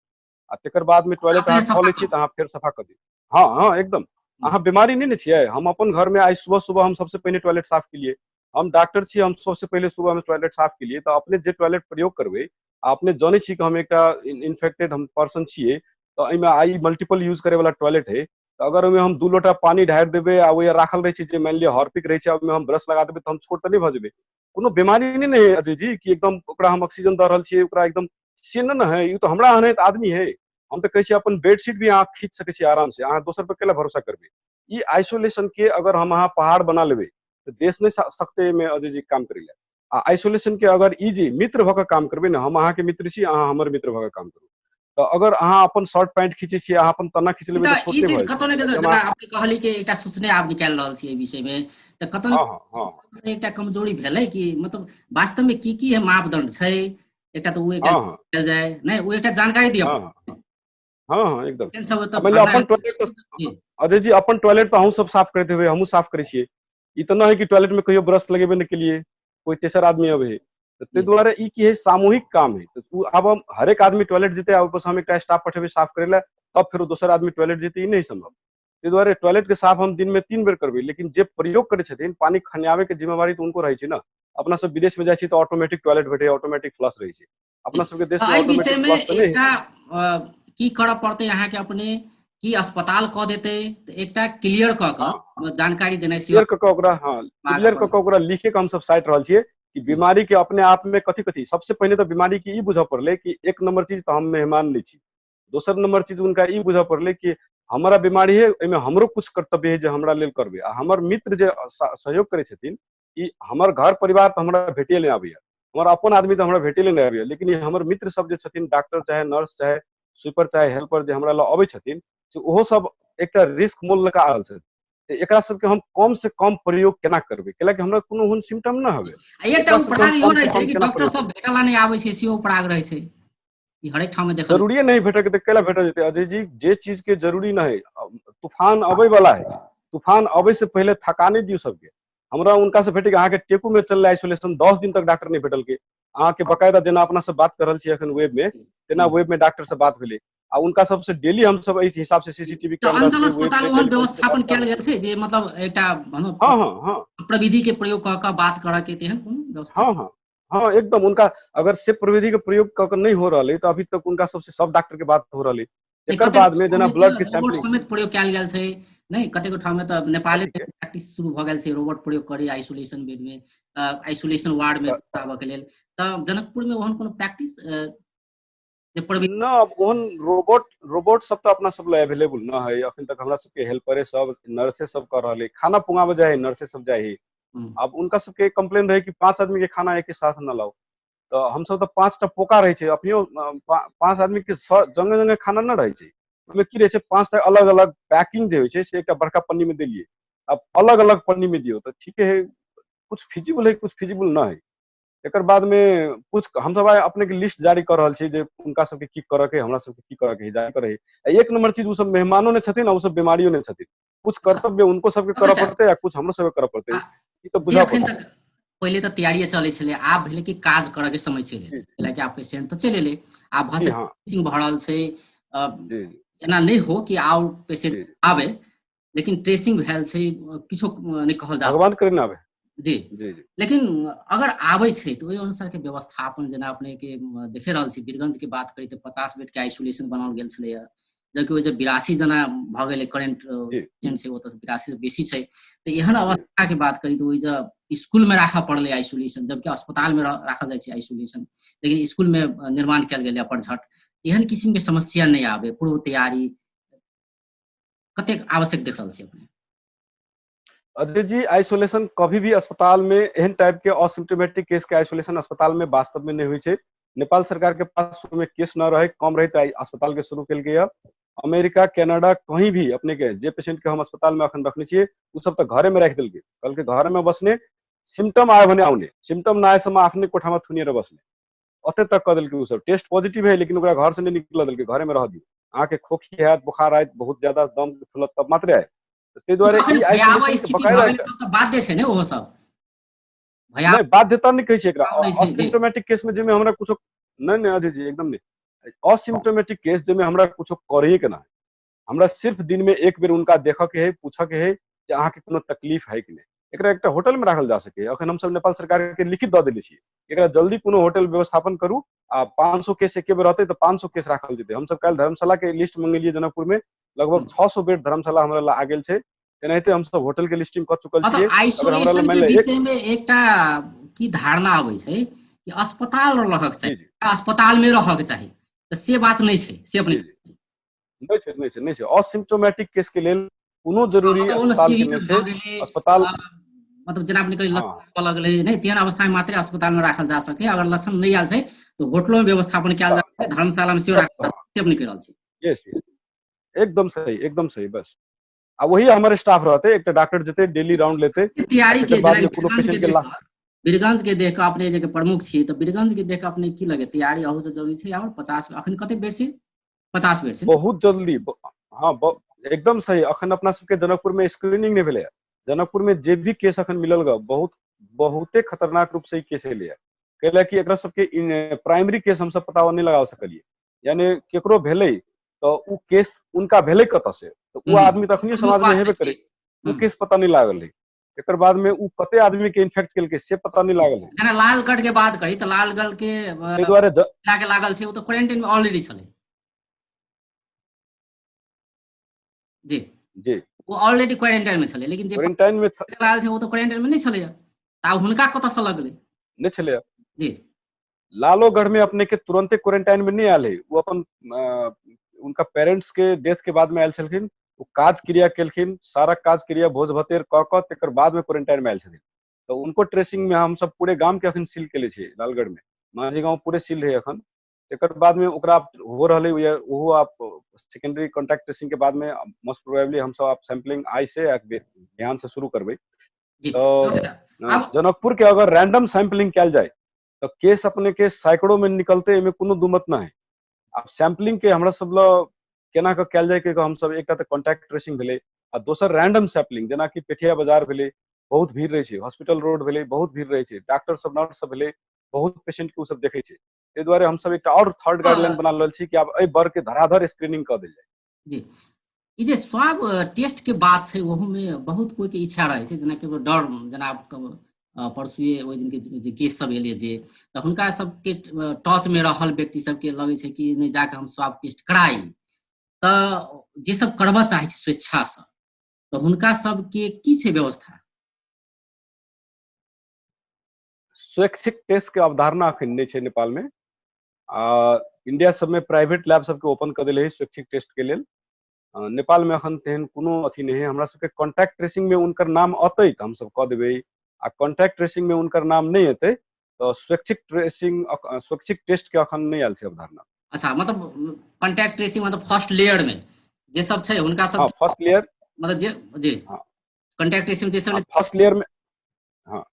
[SPEAKER 2] आ तकर बाद में टॉयलेट अहाँ कऽ लै छियै तऽ अहाँ फेर सफा कऽ दियौ। हँ हँ एकदम, अहाँ बीमारी नहि ने छियै। हम अपन घर में आइ सुबह सुबह हम सबसे पहिने टॉयलेट साफ केलियै, हम डॉक्टर छी, हम सबसे पहिले सुबह में टॉयलेट साफ केलियै। तऽ अपने जे टॉयलेट प्रयोग करबै आ अपने जनै छी कि हम एकटा इन्फेक्टेड हम पर्सन छियै, तऽ एहिमे आइ मल्टीपल यूज करे वाला टॉयलेट है, तऽ अगर ओहिमे हम 2 लोटा पानी ढारि देबै आ ओहि राखल रहै छै जे मानि लिअ हार्पिक रहै छै, ओहिमे हम ब्रश लगा देबै तऽ हम छोट तऽ नहि भऽ जेबै। कोनो बीमारी नहि ने है अजय जी कि एकदम ओकरा हम ऑक्सीजन दऽ रहल छियै, ओकरा एकदम से नहि ने है। ई तऽ हमरा एहन आदमी है, हम तऽ कहै छियै अपन बेडशीट भी अहाँ खींच सकै छियै आराम से, अहाँ दोसर पर केला भरोसा करबै। ई आइसोलेशन के अगर हम अहाँ पहाड़ बना लेबै तऽ देश नहि सकतै एहिमे अजय जी काम करै लए। आ आइसोलेशन के अगर ई जे मित्र भऽ कऽ काम करबै ने, हम अहाँके मित्र छी, अहाँ हमर मित्र भऽ कऽ काम करू, तऽ अगर अहाँ अपन शर्ट पैंट खींचै छियै, अहाँ अपन तना खींच लेबै
[SPEAKER 1] तऽ ई चीज कतौ ने कतौ जेना अपने कहली कि एकटा सूचना आब निकालि रहल छी एहि विषय मे, तऽ कतौ ने एकटा कमजोरी भेलै कि मतलब वास्तव में की की मापदंड छै, एकटा तऽ ओ एकटा जाय नहि, ओ एकटा जानकारी दिअ।
[SPEAKER 2] हँ हँ एकदम। सब अपन टॉयलेट अजय जी, अपन टॉयलेट तऽ अहूँ सब साफ करैत हेबै, हमहूँ साफ करै छियै। ई तऽ नहि है कि टॉयलेट में कहियो ब्रश लगेबे नहि केलियै, कोई तेसर आदमी अबै है, तऽ ताहि दुआरे ई की है सामूहिक काम है। तऽ ओ आब हम हरेक आदमी टॉयलेट जेतै आ ऊपर हम एकटा स्टाफ पठेबै साफ करै लए, तब फेरो दोसर आदमी टॉयलेट जेतै, ई नहि सम्भव। ताहि दुआरे टॉयलेट के साफ हम दिन में 3 बेर करबै, लेकिन जे प्रयोग करै छथिन पानी खनियाबै के जिम्मेवारी तऽ उनको रहै छै ने। अपना सब विदेश में जाइ छी तऽ ऑटोमेटिक टॉयलेट भेटै, ऑटोमेटिक फ्लश रहै छै। अपना सबके देश में
[SPEAKER 1] एहि विषय में एकटा की करऽ पड़तै अहाँके अपने की अस्पताल कऽ देतै तऽ एकटा क्लियर कऽ कऽ जानकारी देनाइ
[SPEAKER 2] क्लियर कऽ कऽ ओकरा, हँ क्लियर कऽ कऽ ओकरा लिखे के हमसब साटि रहल छियै कि बीमारी के अपने आप में कथी कथी। सबसे पहिने तऽ बीमारी के ई बुझऽ पड़लै कि एक नंबर चीज तऽ हम मेहमान नहि छी, दोसर नंबर चीज हुनका ई बुझऽ पड़लै कि हमरा बीमारी है, एहिमे हमरो कुछ कर्तव्य है जे हमरा लेल करबै, आ हमर मित्र जे सहयोग करै छथिन, ई हमर घर परिवार तऽ हमरा भेटिए नहि आबैया, हमर अपन आदमी तऽ हमरा भेटिए नहि आबैया, लेकिन ई हमर मित्र सब जे छथिन, डॉक्टर चाहे नर्स चाहे स्वीपर चाहे हेल्पर जे हमरा लग अबै छथिन, से ओहो सब एकटा रिस्क मोल लऽ कऽ आयल छथिन। तऽ एकरा सबके हम कम से कम प्रयोग केना करबै, कैलाकि हमरा कोनो ओहन सिम्टम नहि हवे।
[SPEAKER 1] एकटा उपराग इहो रहै छै कि डॉक्टर सब भेटला नहि आबै छै, सेहो उपराग रहै छै। ई हरेक ठाम में देखल
[SPEAKER 2] जरूरी नहीं भेटक तऽ केला भेटल जेतै अजय जी, जे चीज के जरूरी नहीं। तूफान अबै वाला है, तूफान अबै से पहले थका नहीं दियौ सबके। हमरा उनका से भेटे अहाँके टेकू में चललै आइसोलेशन, 10 दिन तक डॉक्टर नहीं भेटल के। अहाँके बकायदा जेना अपना सब बात कर रहल छी अखन वेब में, तेना वेब में डॉक्टर से बात भेलै आ उनका सबसे डेली हम सब एहि हिसाब से सीसीटीवी
[SPEAKER 1] कैमरा अंचल अस्पताल ओहन व्यवस्थापन कयल गेल छै जे मतलब एकटा
[SPEAKER 2] हां हां हां
[SPEAKER 1] प्रविधि के प्रयोग क क बात करऽ के तेहन कोनो व्यवस्था?
[SPEAKER 2] हां हां हां एकदम। उनका अगर से प्रविधि के प्रयोग क के नहीं हो रहल है तो अभी तक उनका सबसे सब डॉक्टर के बात हो रहल है। एकर बाद में जेना ब्लड के
[SPEAKER 1] सैंपलिंग समेत प्रयोग कयल गेल छै नहीं, कतेको ठाम में तऽ नेपाले में प्रैक्टिस शुरू भऽ गेल छै रोबोट प्रयोग करी आइसोलेशन बेड में, आइसोलेशन वार्ड में आबऽ के लेल। तऽ जनकपुर में ओहन कोनो प्रैक्टिस
[SPEAKER 2] न ओहन रोबोट रोबोट सब तऽ अपना सब लए अवेलेबल न है अखन तक। हमरा सबके हेल्परे सब नर्से सब कर रहल है, खाना पुंगाबे जाए नर्से सब जाए है। अब उनका सबके कंप्लेन रहे कि 5 आदमी के खाना एक साथ न लाओ, तऽ हमसब तऽ 5टा पोका रहै छै, अपनियो 5 आदमी के जंगे जंगे खाना न रहै छै। ओहिमे की रहै छै, 5टा अलग अलग पैकिंग जे होइ छै से एकटा बड़का पन्नी में देलियै, अब अलग अलग पन्नी में दियौ तऽ ठीके है, कुछ फिजिबल है कुछ फिजिबल न है। एकर बाद में कुछ हमसब आइ अपने के लिस्ट जारी कर रहल छी जे उनका सबके की करऽ के, हमरा सबके की करऽ के, जारी करे। एक नंबर चीज ओ सब मेहमानो नहि छथिन आ ओ सब बीमारियो नहि छथिन, कुछ कर्तव्य उनको सबके करऽ पड़तै आ कुछ हमरो सबके करऽ पड़तै, ई तऽ बुझऽ पड़तै।
[SPEAKER 1] पहिले तऽ तैयारी चलै छलै, आब भेलै कि काज करऽ के समय चलि एलै, कैलाकि आब पेशेंट तऽ चलि एलै, आब भऽ सकै भऽ रहल छै, एना नहि हो कि आओर पेशेंट आबै, लेकिन ट्रेसिंग भेल छै, किछो नहि कहल जा
[SPEAKER 2] भगवान करे ना आबै।
[SPEAKER 1] जी जी जी। लेकिन अगर आबै छै तऽ ओहि अनुसार के व्यवस्थापन जेना अपने के देखे रहल छी, वीरगंज के बात करी तऽ 50 बेड के आइसोलेशन बनाओल गेल छलैया, जबकि ओहि जे 82 जना भऽ गेलै करेंट पेशेंट छै, ओतऽ 82 बेसी छै। तऽ एहन अवस्था के बात करी तऽ ओहि जे स्कूल में राखऽ पड़लै आइसोलेशन, जबकि अस्पताल में राखल जाइ छै आइसोलेशन, लेकिन स्कूल में निर्माण कयल गेलै अपरझट। एहन किसिम के समस्या नहि आबै, पूर्व तैयारी कतेक आवश्यक देख रहल छी अपने?
[SPEAKER 2] अजय जी, आइसोलेशन कभी भी अस्पताल में एहन टाइप के असिम्टोमेटिक केस के आइसोलेशन अस्पताल में वास्तव में नहीं होइ छै। नेपाल सरकार के पास में केस न रहे, कम रहे तऽ अस्पताल के शुरू कयल गेल। अमेरिका, कनाडा कहीं भी अपने के जे पेशेंट के हम अस्पताल में अखन रखने छियै ओ सब तऽ घरे में राखि देलकै, कहलकै घरे में बसने, सिम्टम आयो भने आउने, सिम्टम नआएसम्म आफ्नै कोठामा थुनिएर बस्ने। ओते तक कऽ देलकै। ओ सब टेस्ट पॉजिटिव है लेकिन ओकरा घर से नहि निकलऽ देलकै, घरे में रह दियौ, अहाँके खोखी हैत, बोखार आयत, बहुत ज्यादा दम फुलत तब मात्रे आयत। ताहि दुआरे ई आइसोलेशन
[SPEAKER 1] बकायदा बाध्य छै ने ओहो सब।
[SPEAKER 2] नहि, बाध्यता नहि कहै छै एकरा। असिम्टोमेटिक केस में जाहिमे हमरा कुछो नहि, नहि अजय जी, एकदम नहि। असिम्टोमेटिक केस जाहिमे हमरा कुछो करैए के ना, हमरा सिर्फ दिन में एक बेर उनका देखऽ के है, पूछऽ के है जे अहाँके कोनो तकलीफ है कि नहि। एकरा एकटा होटल में राखल जा सके। अखन हमसब नेपाल सरकार के लिखित दऽ देने छियै, एकरा जल्दी कोनो होटल व्यवस्थापन करू आ 500 केस एके बेर रहतै तऽ 500 केस राखल जेतै। हमसब काल्हि धर्मशाला के लिस्ट मंगेलियै जनकपुर में, लगभग 600 बेड धर्मशाला हमरा लग आ गेल छै। एनाहिते हमसब होटल के लिस्टिंग कऽ चुकल छियै।
[SPEAKER 1] आइसोलेशन के विषय में एकटा की धारणा अबै छै कि अस्पताल रहक चाही, अस्पताल में रहक चाही, तऽ से बात नहि छै, से अपने
[SPEAKER 2] नहि छै, नहि छै, नहि छै। असिम्टोमेटिक केस के लेल कोनो जरूरी अस्पताल के नहि छै। अस्पताल
[SPEAKER 1] मतलब जेना अपने कही लक्षण लगलै नहि, तेहन अवस्था में मात्रे अस्पताल में राखल जा सके। अगर लक्षण नहि आयल छै तऽ होटलो में व्यवस्थापन कयल जा सके, धर्मशाला में सेहो राखल जा सके, से अपने कहि रहल छी।
[SPEAKER 2] यस यस, एकदम सही, एकदम सही। बस आ वही हमर स्टाफ रहते, एकटा डॉक्टर जेते डेली राउंड लेते।
[SPEAKER 1] तैयारी के जेना कोनो पेशेंट के वीरगंज के देख के अपने जे प्रमुख छी, तऽ वीरगंज के देख के अपने की लगे तैयारी अहू से जरूरी छै? और 50 अखन कते बेड छै? 50 बेड छै।
[SPEAKER 2] बहुत जल्दी, हाँ, एकदम सही। अखन अपना सबके जनकपुर में स्क्रीनिंग नहीं भेलै। जनकपुर में जे भी केस अखन मिलल ग, बहुत बहुते खतरनाक रूप से ई केस एलै। कैला कि एकरा सबके प्राइमरी केस हमसब पता नहीं लगा सकलिए, यानी केकरो भेलै तऽ उ केस उनका भेलै कतऽ से, तऽ उ आदमी तऽ अखनियो समाज में हेबे करे, उ केस पता नहीं लागल है। एकर बाद में उ कते आदमी के इन्फेक्ट केलकै से पता नहीं लागल है।
[SPEAKER 1] जेना लालगढ़ के बात करी तऽ लालगढ़ के
[SPEAKER 2] ताहि दुआरे
[SPEAKER 1] लागे लागल छै, उ तऽ क्वारेंटाइन में ऑलरेडी छलै। जी
[SPEAKER 2] जी,
[SPEAKER 1] ओ ऑलरेडी क्वारेंटाइन में छलै, लेकिन जे
[SPEAKER 2] क्वारेंटाइन में
[SPEAKER 1] लागल छै ओ तऽ क्वारेंटाइन में नहि छलै, तऽ आब हुनका कतऽ से लगलै?
[SPEAKER 2] नहि छलै।
[SPEAKER 1] जी,
[SPEAKER 2] लालोगढ़ में अपने के तुरंते क्वारेंटाइन में नहीं आयल है। वो अपन उनका पेरेंट्स के डेथ के बाद में आयल छलखिन, वो काज क्रिया केलखिन, सारा काज क्रिया भोज भतेर कऽ कऽ तकर बाद में क्वारेंटाइन में आयल छथिन। तऽ उनको ट्रेसिंग में हम सब पूरे गाम के अखन सील केले छियै। लालगढ़ में माझी गाँव पूरे सील है अखन। तकर बाद में ओकरा हो रहलै, ओहो आप सेकेंडरी कॉन्टैक्ट ट्रेसिंग के बाद में मोस्ट प्रोबेबली हम सब आप सैंपलिंग आइ से ध्यान से शुरू करबै।
[SPEAKER 1] तो
[SPEAKER 2] जनकपुर के अगर रैंडम सैंपलिंग कयल जाय तऽ केस अपने के सैकड़ों में निकलते, एहिमे कोनो दुमत ना है। आब सैंपलिंग के हमरा सब ल केना कऽ कयल जाय के, हम सब एकटा तऽ कॉन्टैक्ट ट्रेसिंग भेलै आ दोसर रैंडम सैंपलिंग, जेनाकि पेठिया बाजार भेलै, बहुत भीड़ रहै छै, हॉस्पिटल रोड भेलै, बहुत भीड़ रहै छै, डॉक्टर सब नर्स सब भेलै, बहुत पेशेंट के ओ सब देखै छै। ताहि दुआरे हम सब एकटा और थर्ड गाइडलाइन बना रहल छी कि आब एहि वर्ग के धराधर स्क्रीनिंग कऽ देल जाय।
[SPEAKER 1] जी, ई जे स्वाब टेस्ट के बात छै, ओहू में बहुत कोई के इच्छा रहै छै, जेना केकरो डर, जेना परसुए ओहि दिन के जे केस सब एलै जे, तऽ हुनका सबके टच में रहल व्यक्ति सबके लगै छै कि नहि जाके हम स्वाब टेस्ट कराई, तऽ जे सब करबऽ चाहै छै स्वेच्छासँ, तऽ हुनका सबके की छै व्यवस्था?
[SPEAKER 2] स्वैच्छिक टेस्ट के अवधारणा अखन नहि छै नेपाल में। आ इंडिया सब में प्राइवेट लैब सबके ओपन कऽ देले है स्वैच्छिक टेस्ट के लेल। नेपाल में अखन तेहन कोनो अथी नहि है। हमरा सबके कॉन्टैक्ट ट्रेसिंग में उनकर नाम अतै तऽ हमसब कऽ देबै, आ कॉन्टैक्ट ट्रेसिंग में उनकर नाम नहि एतै तऽ स्वैच्छिक ट्रेसिंग, स्वैच्छिक टेस्ट के अखन नहि आयल छै अवधारणा।
[SPEAKER 1] अच्छा, मतलब कॉन्टैक्ट ट्रेसिंग मतलब फर्स्ट लेयर में जे सब छै हुनका सब,
[SPEAKER 2] हाँ, फर्स्ट लेयर
[SPEAKER 1] मतलब जे जी
[SPEAKER 2] हाँ।
[SPEAKER 1] कॉन्टैक्ट ट्रेसिंग जे सब
[SPEAKER 2] फर्स्ट लेयर में, हाँ,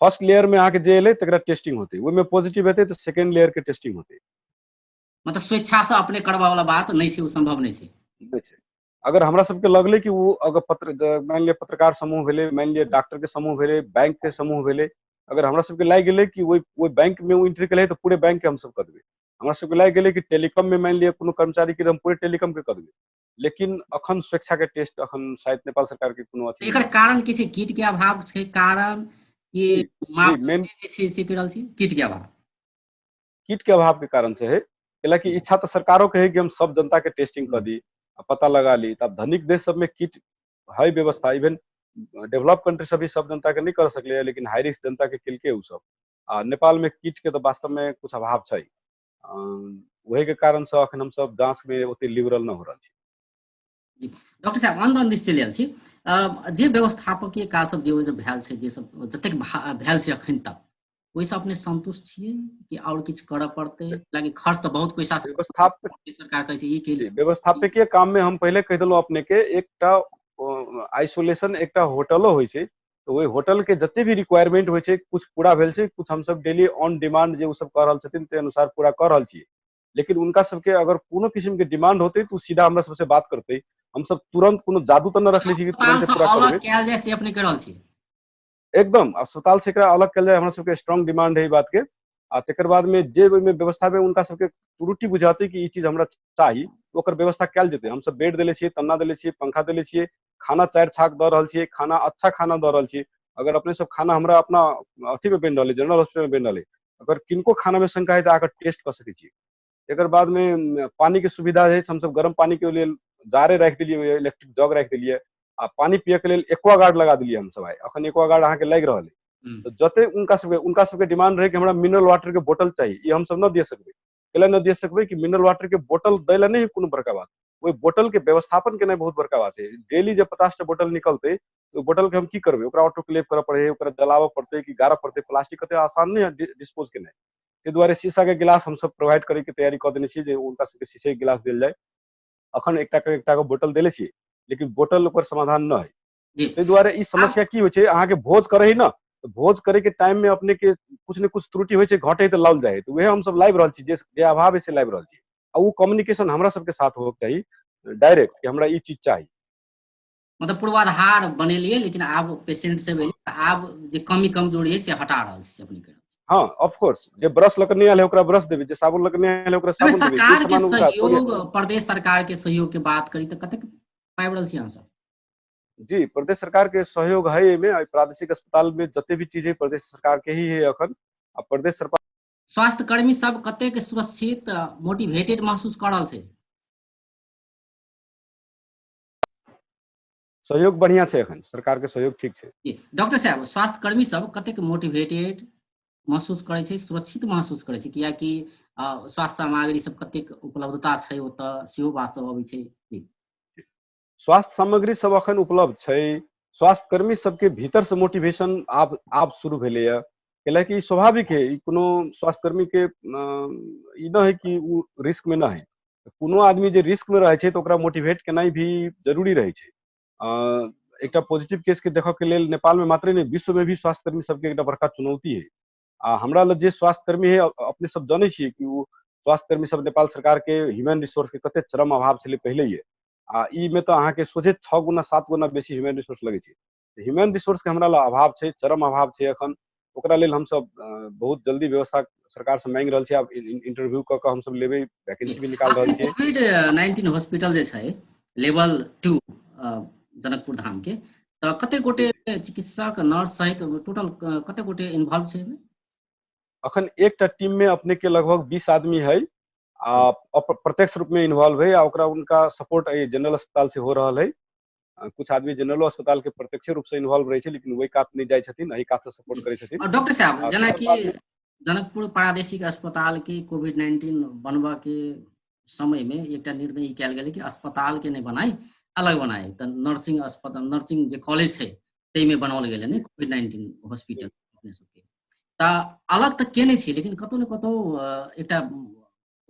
[SPEAKER 2] फर्स्ट लेयर में अहाँके जे एलै तकरा टेस्टिंग होतै, ओहिमे पॉजिटिव हेतै तऽ सेकेंड लेयर के टेस्टिंग होतै।
[SPEAKER 1] मतलब स्वेच्छा से अपने करबा वाला बात नहि छै, ओ संभव नहि छै।
[SPEAKER 2] नहि छै। अगर हमरा सबके लगलै कि ओ अगर पत्र, मानि लिअ पत्रकार समूह भेलै, मानि लिअ डॉक्टर के समूह भेलै, बैंक के समूह भेलै, अगर हमरा सबके लागि गेलै कि ओहि बैंक में ओ एंट्री केलै तऽ पूरे बैंक के हमसब कऽ देबै। हमरा सबके लागि गेलै कि टेलीकॉम में मानि लिअ कोनो कर्मचारी के हम पूरे टेलीकॉम के कऽ देबै। लेकिन अखन स्वेच्छा के टेस्ट अखन शायद नेपाल सरकार के कोनो अथी
[SPEAKER 1] एकर कारण की छै? किट के अभाव छै कारण कि
[SPEAKER 2] मेन
[SPEAKER 1] छै से कहि रहल छी किट के अभाव?
[SPEAKER 2] किट के अभाव के कारण से है। कैलाकि इच्छा तऽ सरकारों के है कि हम सब जनता के टेस्टिंग कऽ दी आ पता लगा ली। तब धनिक देश सब में किट है व्यवस्था, इवन डेवलप कंट्री सब भी सब जनता के नहीं कर सकले, लेकिन हाई रिस्क जनता के केलकै उ सब। आ नेपाल में किट के तऽ वास्तव में कुछ अभाव छै, वही के कारण से अखन हम सब जांच में ओते लिबरल न हो रहल छी।
[SPEAKER 1] जी डॉक्टर साहब, अंत अंत दिस चलि आयल छी। जे व्यवस्थापकीय काज सब जे भेल छै, जे सब जतेक भेल छै अखन तक, ओहिसँ अपने संतुष्ट छियै कि आओर किछु करऽ पड़तै? लागी खर्च तऽ बहुत पैसा सरकार कहै छै ई के
[SPEAKER 2] व्यवस्थापकीय काम में हम पहिले कहि देलहुँ अपने के, एकटा आइसोलेशन एकटा होटलो होइ छै, तऽ ओहि होटल के जते भी रिक्वायरमेंट होइ छै कुछ पूरा भेल छै, कुछ हमसब डेली ऑन डिमांड जे ओ सब कऽ रहल छथिन ताहि अनुसार पूरा कऽ रहल छियै। लेकिन उनका सबके अगर कोनो किस्म के डिमांड होतै तऽ ओ सीधा हमरा सबसे बात करतै, हमसब तुरंत कोनो जादू तऽ न रखले छी कि तुरंत पूरा
[SPEAKER 1] करबै। कयल जाय से अपने कहि रहल छी?
[SPEAKER 2] एकदम अस्पताल से एकरा अलग कयल जाय, हमरा सबके स्ट्रॉन्ग डिमांड है ई बात के। आ तकर बाद में जे ओहिमे व्यवस्था में उनका सबके त्रुटि बुझाते कि ई चीज हमरा चाही, ओकर व्यवस्था कयल जेतै। हमसब बेड देले छियै, तन्ना देले छियै, पंखा देले छियै, खाना 4 छाक दऽ रहल छियै, खाना अच्छा खाना दऽ रहल छियै। अगर अपने सब खाना हमरा अपना अथी में बनि रहल है, जनरल हॉस्पिटल में बनि रहल है, अगर किनको खाना में शंका है तऽ आकर टेस्ट कऽ सकै छियै। एकर बाद में पानी के सुविधा है, हमसब गरम पानी के लेल जारे राखि देलियै, इलेक्ट्रिक जग राखि देलियै, आ पानी पियऽ के लेल एक्वागार्ड लगा देलियै हमसब। आइ अखन एक्वागार्ड अहाँके लागि रहल है। तऽ जते उनका सबके डिमांड रहे कि हमरा मिनरल वाटर के बोतल चाही, ई हमसब न दिए सकबै। कैला न दिए सकबै कि मिनरल वाटर के बोतल दै ला नहीं कोनो बड़का बात, ओहि बोतल के व्यवस्थापन केनाइ बहुत बड़का बात है। डेली जे 50 टा बोतल निकलतै ओहि बोतल के हम की करबै? ओकरा ऑटोक्लेव करऽ पड़ै है, ओकरा जलाबऽ पड़तै कि गाड़ऽ पड़तै। प्लास्टिक कते आसान नहि है डिस्पोज केनाइ, ताहि दुआरे शीशा के गिलास हमसब प्रोवाइड करे के तैयारी कऽ देने छियै जे हुनका सबके शीशे के गिलास देल जाय। अखन एकटा के बोतल देले छियै, लेकिन बोतल ओकर समाधान न है। ताहि दुआरे ई समस्या की होइ छै, अहाँके भोज करै है न, तऽ भोज करे के टाइम में अपने के कुछ ने कुछ त्रुटि होइ छै, घटे तऽ लाओल जाइ है, तऽ वएह हमसब लाबि रहल छी, जे अभाव है से लाबि रहल छी। आ ओ कम्युनिकेशन हमरा सबके साथ होबक चाही डायरेक्ट कि हमरा ई चीज चाही।
[SPEAKER 1] मतलब पूर्वाधार बनेलियै, लेकिन आब पेशेंट से भेलै, आब जे कमी कमजोरी है से हटा रहल छी अपने के।
[SPEAKER 2] हाँ, ऑफ कोर्स, जे ब्रश लऽ के नहि आयल है ओकरा ब्रश देबै, जे साबुन लऽ के नहि आयल है ओकरा साबुन देबै।
[SPEAKER 1] सरकार के सहयोग, प्रदेश सरकार के सहयोग के बात करी तऽ कतेक पाबि रहल छी अहाँ सब?
[SPEAKER 2] जी, प्रदेश सरकार के सहयोग है एहिमे। प्रादेशिक अस्पताल में जते भी चीज है प्रदेश सरकार के ही है अखन। आ प्रदेश सरकार
[SPEAKER 1] स्वास्थ्यकर्मी सब कतेक सुरक्षित मोटिवेटेड महसूस कर रहल छै?
[SPEAKER 2] सहयोग बढ़िया छै अखन, सरकार के सहयोग ठीक छै।
[SPEAKER 1] जी डॉक्टर साहब, स्वास्थ्यकर्मी सब कतेक मोटिवेटेड महसूस करै छै, सुरक्षित महसूस करै छै? कियाकि स्वास्थ्य सामग्री सब कतेक उपलब्धता छै ओतऽ, सेहो बात सब अबै छै। जी,
[SPEAKER 2] स्वास्थ्य सामग्री सब अखन उपलब्ध छै। स्वास्थ्यकर्मी सबके भीतर से मोटिवेशन आब शुरू भेलैया, कैलाकि ई स्वाभाविक है, ई कोनो स्वास्थ्यकर्मी के ई न है कि ओ रिस्क में न है। कोनो आदमी जे रिस्क में रहै छै तऽ ओकरा मोटिवेट केनाइ भी जरूरी रहै छै। एकटा पॉजिटिव केस के देखऽ के लेल नेपाल में मात्रे नहि, विश्व में भी स्वास्थ्यकर्मी सबके एकटा बड़का चुनौती है। आ हमरा लग जे स्वास्थ्यकर्मी है, अपने सब जनै छियै कि ओ स्वास्थ्यकर्मी सब नेपाल सरकार के ह्यूमन रिसोर्स के कते चरम अभाव छलै पहिलैये। आ ई में तऽ अहाँके सोझे 6 गुना 7 गुना बेसी ह्यूमन रिसोर्स लगै छै। ह्यूमन रिसोर्स के हमरा लग अभाव छै, चरम अभाव छै अखन। ओकरा लेल हमसब बहुत जल्दी व्यवस्था सरकार से मांगि रहल छी। आब इंटरव्यू कऽ कऽ हमसब लेबै, वैकेंसी भी निकाल रहल छियै।
[SPEAKER 1] कोविड-19 हॉस्पिटल जे छै लेवल 2 जनकपुर धाम के, तऽ कते गोटे चिकित्सक नर्स सहित टोटल कते गोटे इन्वॉल्व छै एहिमे?
[SPEAKER 2] अखन एकटा टीम में अपने के लगभग 20 आदमी है आ प्रत्यक्ष रूप में इन्वॉल्व है, आ ओकरा उनका सपोर्ट जनरल अस्पताल से हो रहल है। कुछ आदमी जनरलो अस्पताल के प्रत्यक्ष रूप से इन्वॉल्व रहे छै, लेकिन ओहि कात नहि जाइ छथिन, एहि कात से सपोर्ट करै छथिन।
[SPEAKER 1] और डॉक्टर साहब, जेनाकि जनकपुर प्रादेशिक अस्पताल के कोविड-19 बनबऽ के समय में एकटा निर्णय ई कयल गेलै कि अस्पताल के नहि बनाई, अलग बनाई, तऽ नर्सिंग अस्पताल, नर्सिंग जे कॉलेज छै ताहिमे बनाओल गेलै ने कोविड-19 हॉस्पिटल अपने सबके। तऽ अलग तऽ केने छी, लेकिन कतौ ने कतौ एकटा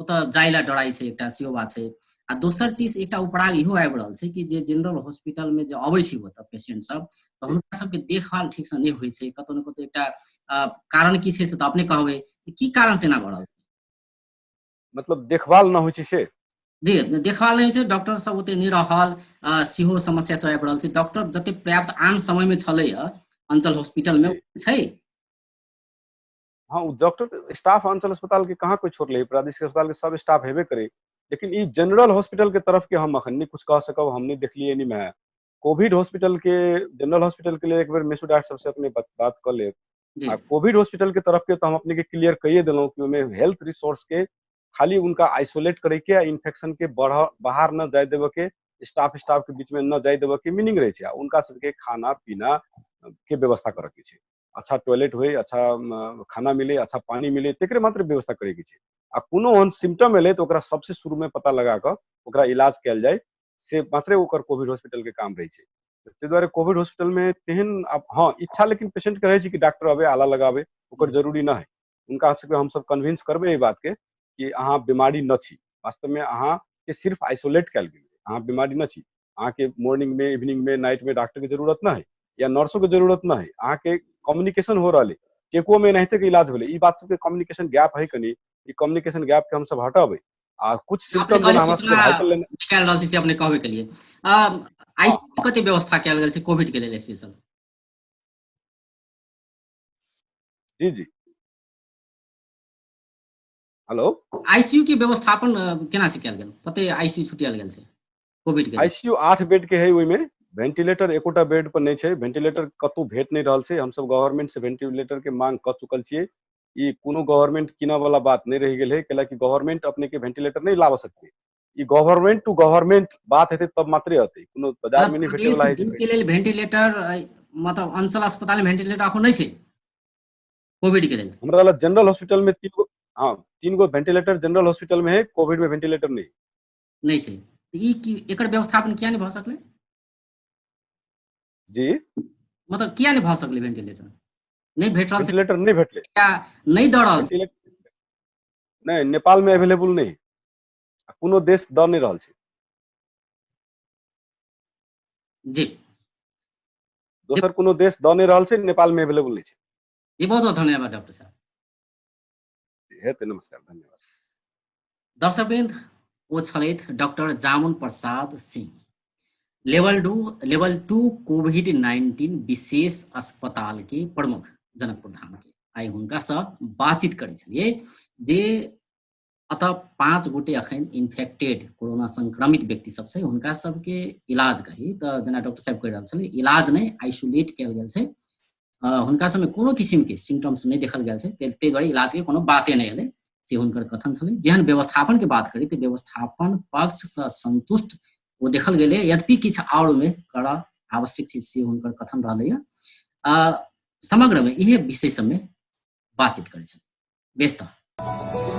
[SPEAKER 1] ओतऽ जाय ला डराइ छै, एकटा सेहो बात छै। आ दोसर चीज एकटा उपराग इहो आबि रहल छै कि जे जनरल हॉस्पिटल में जे अबै छै ओतऽ पेशेंट सब, तऽ हुनका सबके देखभाल ठीक से नहि होइ छै। कतौ ने कतौ एकटा कारण की छै से तऽ अपने कहबै, की कारण से एना भऽ रहल?
[SPEAKER 2] मतलब देखभाल न होइ छै से?
[SPEAKER 1] जी, देखभाल नहि होइ छै, डॉक्टर सब ओते नहि रहल, सेहो समस्या सब आबि रहल छै। डॉक्टर जते पर्याप्त आन समय में छलै अंचल हॉस्पिटल में छै?
[SPEAKER 2] हाँ, ओ डॉक्टर स्टाफ अंचल अस्पताल के कहाँ कोई छोड़ले, प्रादेशिक अस्पताल के सब स्टाफ हेबे करे। लेकिन ई जनरल हॉस्पिटल के तरफ के हम अखन नहीं कुछ कह सकब, हम नहीं देखलिए नहीं में। कोविड हॉस्पिटल के, जनरल हॉस्पिटल के लिए एक बेर मेसू डॉक्टर सबसे अपने बात कर लेब। आ कोविड हॉस्पिटल के तरफ के तो हम अपने के क्लियर कहिए देलहुँ कि ओहिमे हेल्थ रिसोर्स के खाली उनका आइसोलेट करे के आ इन्फेक्शन के बाहर न जाय देबे के, स्टाफ स्टाफ के बीच में न जाय देबे के मीनिंग रहे छै। आ उनका सबके खाना पीना के व्यवस्था करे के छै, अच्छा टॉयलेट होय, अच्छा खाना मिले, अच्छा पानी मिले, तेकरे मात्र व्यवस्था करे के छै। आ कोनो ओहन सिम्टम एलै तऽ ओकरा सबसे शुरू में पता लगा कऽ ओकरा इलाज कयल जाय, से मात्रे ओकर कोविड हॉस्पिटल के काम रहै छै। ताहि दुआरे कोविड हॉस्पिटल में तेहन आब हाँ इच्छा लेकिन पेशेंट के रहै छै कि डॉक्टर आबे, आला लगाबे, ओकर जरूरी न है। उनका सबके हमसब कन्विंस करबै एहि बात के कि अहाँ बीमारी न छी, वास्तव में अहाँ के सिर्फ आइसोलेट कयल गेल, अहाँ बीमारी न छी, अहाँ के मॉर्निंग में, इवनिंग में, नाइट में डॉक्टर के जरूरत न है। या नर्सो के जरूरत न है। अहाँके कम्युनिकेशन हो रहल है, टेकुओ में एनाहिते के इलाज भेलै। ई बात सबके कम्युनिकेशन गैप है कनी, ई कम्युनिकेशन गैप के हमसब हटबै आ कुछ
[SPEAKER 1] अपने
[SPEAKER 2] सिम्टम
[SPEAKER 1] कहलियै
[SPEAKER 2] जेना हमरा सबके
[SPEAKER 1] सूचना
[SPEAKER 2] वाइटल लेने
[SPEAKER 1] निकालि रहल छी से अपने कहबे केलियै। आईसीयू के कते व्यवस्था कयल गेल छै कोविड के लेल स्पेशल?
[SPEAKER 2] जी जी, हेलो।
[SPEAKER 1] आईसीयू के व्यवस्थापन केना से कयल गेल? कते आईसीयू छुटियाल गेल छै कोविड के लेल?
[SPEAKER 2] आईसीयू 8 बेड के है, ओहिमे वेंटिलेटर एकोटा बेड पर नहि छै, वेंटिलेटर कतौ भेट नहि रहल छै। हमसब गवर्नमेंट से वेंटिलेटर के मांग कऽ चुकल छियै। ई कोनो गवर्नमेंट किनऽ वाला बात नहि रहि गेल है, कैलाकि गवर्नमेंट अपने के वेंटिलेटर नहि लाबऽ सकतै। ई गवर्नमेंट टू गवर्नमेंट बात हेतै तब मात्रे हेतै, कोनो बाजार में नहि भेटै
[SPEAKER 1] प्रदेश
[SPEAKER 2] वाला है।
[SPEAKER 1] दू के लेल वेंटिलेटर, मतलब अंचल अस्पताल में वेंटिलेटर अखन नहि छै कोविड के लेल।
[SPEAKER 2] हमरा लग जनरल हॉस्पिटल में 3 गो, हाँ, 3 गो वेंटिलेटर जनरल हॉस्पिटल में है, कोविड में वेंटिलेटर नहीं
[SPEAKER 1] नहीं छै। ई की एकर व्यवस्थापन किया नहीं भऽ सकलै?
[SPEAKER 2] जी,
[SPEAKER 1] मतलब किया नहीं भऽ सकलै? वेंटिलेटर नहीं भेट रहल छै?
[SPEAKER 2] वेंटिलेटर नहीं भेटलै,
[SPEAKER 1] किया नहीं दऽ रहल छै?
[SPEAKER 2] नहीं, नेपाल में अवेलेबल नहीं, कोनो देश दऽ नहीं रहल छै।
[SPEAKER 1] जी,
[SPEAKER 2] दोसर कोनो देश दऽ नहीं रहल छै, नेपाल में अवेलेबल नहीं छै।
[SPEAKER 1] जी, बहुत बहुत धन्यवाद डॉक्टर साहब।
[SPEAKER 2] हेतै, नमस्कार, धन्यवाद।
[SPEAKER 1] दर्शकवृन्द, ओ छलथि डॉक्टर जामुन प्रसाद सिंह, लेवल 2 कोविड-19 विशेष अस्पताल के प्रमुख जनकपुर धाम के। आइ हुनका सँ बातचीत करै छलियै जे अतः 5 गोटे अखन इन्फेक्टेड कोरोना संक्रमित व्यक्ति सब छै, हुनका सबके इलाज कही तऽ जेना डॉक्टर साहब कहि रहल छलै, इलाज नहि, आइसोलेट कयल गेल छै। हुनका सबमे कोनो किसिमके सिम्टम्स नहि देखल गेल छै, ताहि दुआरे इलाजके कोनो बाते नहि एलै, से हुनकर कथन छलै। जेहन व्यवस्थापनके बात करी तऽ व्यवस्थापन पक्षसँ सन्तुष्ट ओ देखल गेलै, यद्यपि किछु आओर ओहिमे करऽ आवश्यक छै से हुनकर कथन रहलैए। समग्रमे इहे विषय सबमे बातचीत करै छलै। बेस तऽ।